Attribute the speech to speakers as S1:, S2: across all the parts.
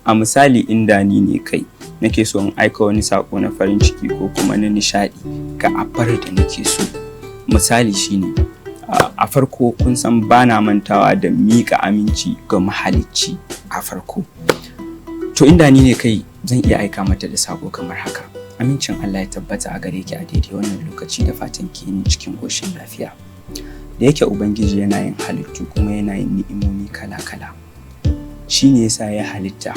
S1: A misali, inda ni ne kai, nake so in aika wani saƙo na farin ciki ko kuma na nishaɗi ga abar da nake so. Misali shine, a farko kun san bana mantawa da miƙa aminci ga mahalicci a farko. To, inda ni ne kai, zan iya aika mata da saƙo kamar haka: Amincin Allah ya tabbata a gare ki a daidai wannan lokaci, da fatan ki yi cikin ƙoshin lafiya. Da yake Ubangiji yana yin halittu kuma yana yin ni'imomi kala-kala, shi ne yasa ya halitta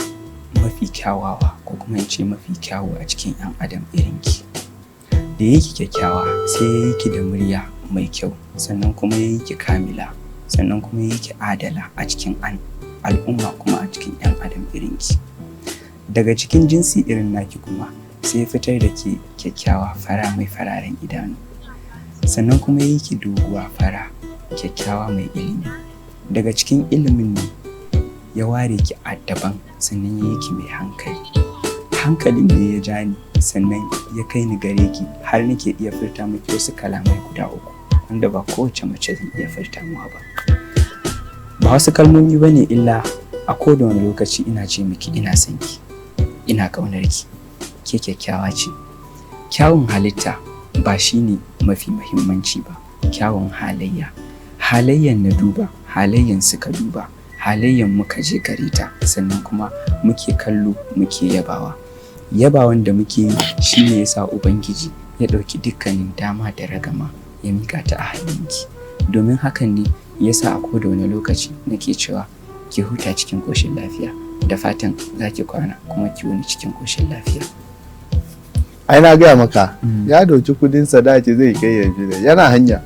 S1: mafi kyawawa, ko kuma in ce mafi kyawu a cikin 'yan adam irinki. Da yake kyakkyawa, sai ya yi ki da murya mai kyau, sannan kuma ya yi ki kamila, sannan kuma ya yi ki adala a cikin al'umma, kuma a cikin 'yan adam irinki. Daga cikin jinsi irin naki kuma, sai ya fitar da ke kyakkyawa, fara mai fararen idanu, sannan kuma ya yi ki doguwa, fara, kyakkyawa, mai ilimi. Daga cikin ilimin ne ya ware ki a daban, sannan ya yi ki mai hankali. Hankalin ne ya ja ni, sannan ya kai ni gare ki, har nake iya furta miki wasu kalamai guda uku wanda ba kowace mace zan iya furta mawa ba. Ba wasu kalmomi ba ne illa a koda wani lokaci ina ce miki ina son ki, ina ƙaunar ki. Ke kyakkyawa ce. Kyawun halitta ba shi ne mafi muhimmanci ba, kyawun halayya. Halayyan na duba, halayyan suka duba, halayyan muka je gare ta, sannan kuma muke kallo, muke yabawa. Yabawan da muke yi shi ne ya sa Ubangiji ya ɗauki dukkanin dama da ragama ya miƙa ta a hannunki. Domin hakan ne ya sa a koda wani lokaci nake cewa ki huta cikin ƙoshin lafiya, da fatan za ki kwana kuma ki wuni cikin ƙoshin lafiya.
S2: Ai na gaya maka, ya dauki kudin sadaki zai kai yanzu ne yana hanya.